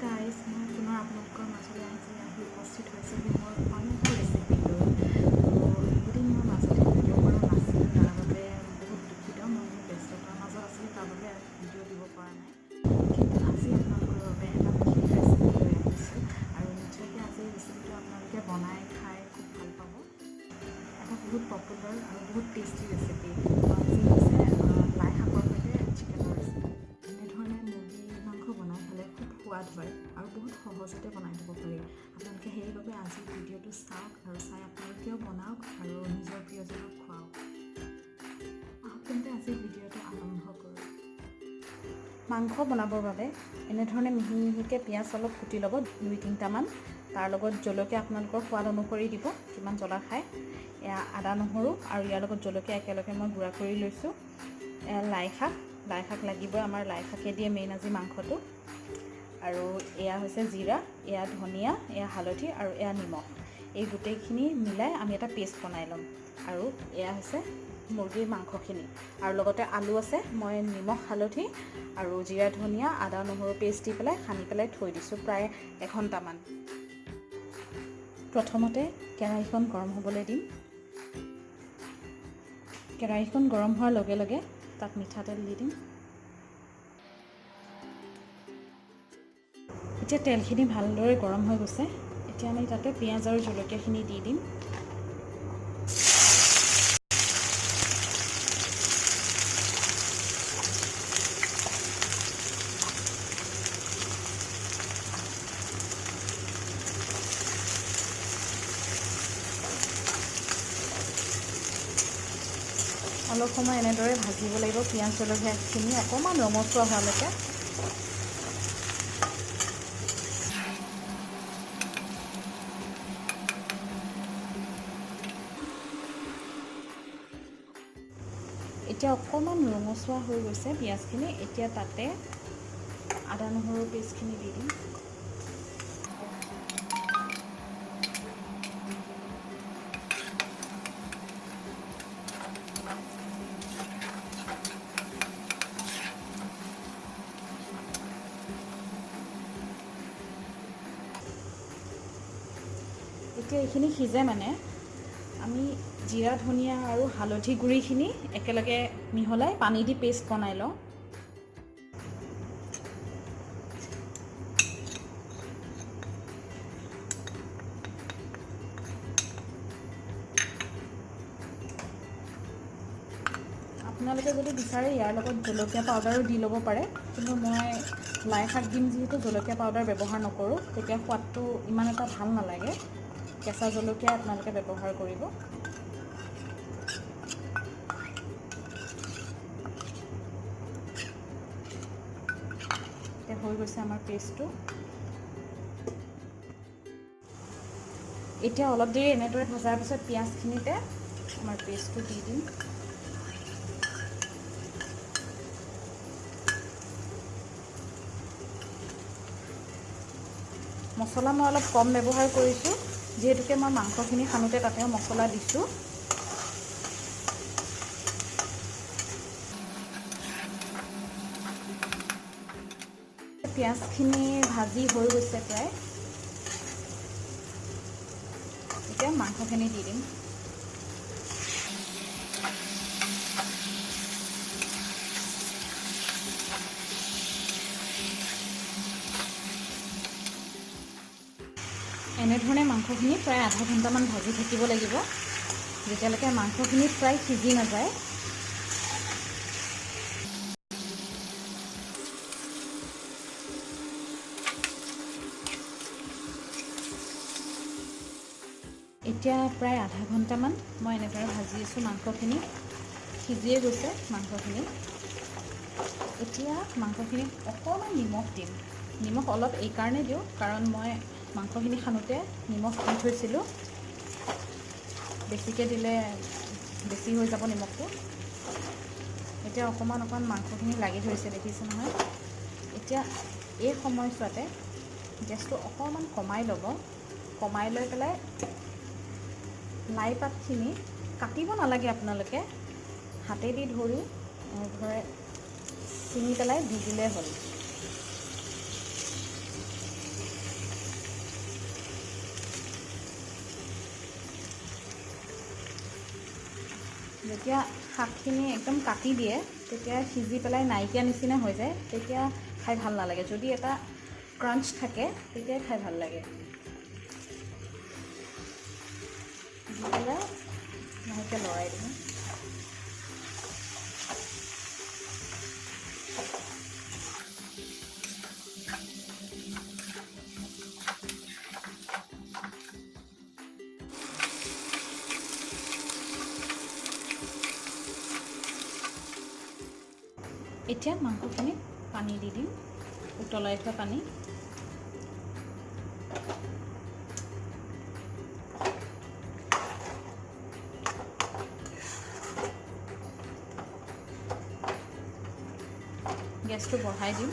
Guys, মই পুনৰ আপোনালোকৰ মাজলৈ আজি আহি উপস্থিত হৈছোঁহি মোৰ অন্য এটা ৰেচিপি লৈ। তো বহুদিন মই মাজতে ভিডিঅ' কৰা নাছিলোঁ, তাৰ বাবে বহুত দুখিত। মই বহুত ব্যস্ততাৰ মাজত আছিলোঁ, তাৰ বাবে ভিডিঅ' দিব পৰা নাই। কিন্তু আজি আপোনালোকৰ বাবে এটা বিশেষ ৰেচিপি লৈ আহিছোঁ আৰু নিশ্চয়কৈ আজি এই ৰেচিপিটো আপোনালোকে বনাই খাই খুব ভাল পাব। এটা বহুত পপুলাৰ আৰু বহুত টেষ্টি ৰেচিপি। আজি হৈছে লাই শাকৰ সৈতে চিকেনৰ ৰেচিপি। এনেধৰণে মুৰ্গী মাংস বনাই খালে খুব সোৱাদ হয় আৰু বহুত সহজতে বনাই ল'ব পাৰি। আপোনালোকে সেইবাবে আজি ভিডিঅ'টো চাওক আৰু চাই আপোনালোকেও বনাওক আৰু নিজৰ প্ৰিয়জনক খুৱাওক। আহক তেন্তে, আজি ভিডিঅ'টো আৰম্ভ কৰোঁ। মাংস বনাবৰ বাবে এনেধৰণে মিহি মিহিকৈ পিঁয়াজ অলপ কুটি ল'ব, দুই তিনিটামান। তাৰ লগত জলকীয়া আপোনালোকৰ সোৱাদ অনুসৰি দিব, কিমান জ্বলা খায়। এয়া আদা, নহৰু আৰু ইয়াৰ লগত জলকীয়া একেলগে মই গুড়া কৰি লৈছোঁ। এয়া লাই শাক। লাই শাক লাগিবই আমাৰ, লাই শাকে দিয়ে মেইন আজি মাংসটো। আৰু এয়া হৈছে জিৰা, এয়া ধনিয়া, এয়া হালধি আৰু এয়া নিমখ। এই গোটেইখিনি মিলাই আমি এটা পেষ্ট বনাই ল'ম। আৰু এয়া হৈছে মুৰ্গীৰ মাংসখিনি আৰু লগতে আলু আছে। মই নিমখ, হালধি আৰু জিৰা, ধনিয়া, আদা, নহৰু পেষ্ট দি পেলাই সানি পেলাই থৈ দিছোঁ প্ৰায় এঘণ্টামান। প্ৰথমতে কেৰাহীখন গৰম হ'বলৈ দিম। কেৰাহীখন গৰম হোৱাৰ লগে লগে তাত মিঠাতেল দি দিম। এতিয়া তেলখিনি ভালদৰে গৰম হৈ গৈছে। এতিয়া আমি তাতে পিঁয়াজ আৰু জলকীয়াখিনি দি দিম। অলপ সময় এনেদৰে ভাজিব লাগিব পিঁয়াজ জলকীয়াখিনি অকণমান ৰঙচুৱা হোৱালৈকে। এতিয়া অকণমান ৰঙচুৱা হৈ গৈছে পিঁয়াজখিনি। এতিয়া তাতে আদা নহৰু পেষ্টখিনি দি দিম। এতিয়া এইখিনি সিজে মানে আমি জিৰা, ধনিয়া আৰু হালধি গুড়িখিনি একেলগে মিহলাই পানী দি পেষ্ট বনাই লওঁ। আপোনালোকে যদি বিচাৰে, ইয়াৰ লগত জলকীয়া পাউডাৰো দি ল'ব পাৰে। কিন্তু মই লাই শাক দিম যিহেতু, জলকীয়া পাউডাৰ ব্যৱহাৰ নকৰোঁ। তেতিয়া সোৱাদটো ইমান এটা ভাল নালাগে। কেঁচা জলকীয়া আপোনালোকে ব্যৱহাৰ কৰিব। এতিয়া হৈ গৈছে আমাৰ পেষ্টটো। এতিয়া অলপ দেৰি এনেদৰে ভজাৰ পিছত পিঁয়াজখিনিতে আমাৰ পেষ্টটো দি দিম। মছলা মই অলপ কম ব্যৱহাৰ কৰিছোঁ, যিহেতুকে মই মাংসখিনি সানোতে তাতেও মছলা দিছোঁ। পিঁয়াজখিনি ভাজি হৈ গৈছে প্ৰায়। এতিয়া মাংসখিনি দি দিম। এনেধৰণে মাংসখিনি প্ৰায় আধা ঘণ্টামান ভাজি থাকিব লাগিব, যেতিয়ালৈকে মাংসখিনি প্ৰায় সিজি নাযায়। এতিয়া প্ৰায় আধা ঘণ্টামান মই এনেদৰে ভাজি আছোঁ। মাংসখিনি সিজিয়ে গৈছে মাংসখিনি। এতিয়া মাংসখিনিত অকণমান নিমখ দিম। নিমখ অলপ এইকাৰণে দিওঁ, কাৰণ মই মাংসখিনি সানোতে নিমখ দি থৈছিলোঁ। বেছিকৈ দিলে বেছি হৈ যাব নিমখটো। এতিয়া অকণমান অকণমান মাংসখিনি লাগি ধৰিছে, দেখিছে নহয়? এতিয়া এই সময়ছোৱাতে গেছটো অকণমান কমাই ল'ব। কমাই লৈ পেলাই লাই পাতখিনি কাটিব নালাগে, আপোনালোকে হাতেদি ধৰি এনেদৰে ছিঙি পেলাই দি দিলেই হ'ল। যেতিয়া শাকখিনি একদম কাটি দিয়ে, তেতিয়া সিজি পেলাই নাইকিয়া নিচিনা হৈ যায়, তেতিয়া খাই ভাল নালাগে। যদি এটা ক্ৰাঞ্চ থাকে, তেতিয়াই খাই ভাল লাগে। দি পেলাই লাহেকৈ লৰাই দিম। এতিয়া মাংসখিনিত পানী দি দিম, উতলাই থোৱা পানী। গেছটো বঢ়াই দিম।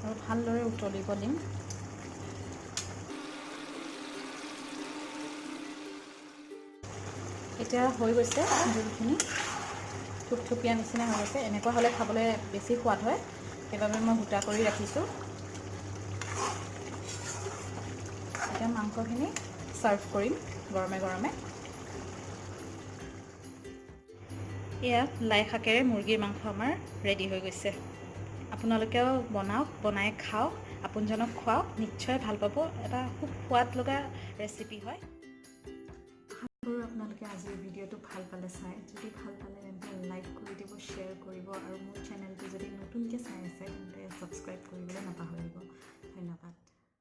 আৰু ভালদৰে উতলিব দিম। এতিয়া হৈ গৈছে জোলখিনি, থুপথুপীয়া নিচিনা হৈ গৈছে। এনেকুৱা হ'লে খাবলৈ বেছি সোৱাদ হয়, সেইবাবে মই গোটা কৰি ৰাখিছোঁ। এতিয়া মাংসখিনি ছাৰ্ভ কৰিম গৰমে গৰমে। এয়া লাই শাকেৰে মুৰ্গীৰ মাংস আমাৰ ৰেডি হৈ গৈছে। আপোনালোকেও বনাওক, বনাই খাওক, আপোনজনক খুৱাওক, নিশ্চয় ভাল পাব। এটা খুব সোৱাদ লগা ৰেচিপি হয়। কৰোঁ আপোনালোকে আজিৰ ভিডিঅ'টো ভাল পালে চাই। যদি ভাল পালে, তেন্তে লাইক কৰি দিব, শ্বেয়াৰ কৰিব আৰু মোৰ চেনেলটো যদি নতুনকৈ চাই আছে, তেন্তে ছাবস্ক্ৰাইব কৰিবলৈ নাপাহৰিব। ধন্যবাদ।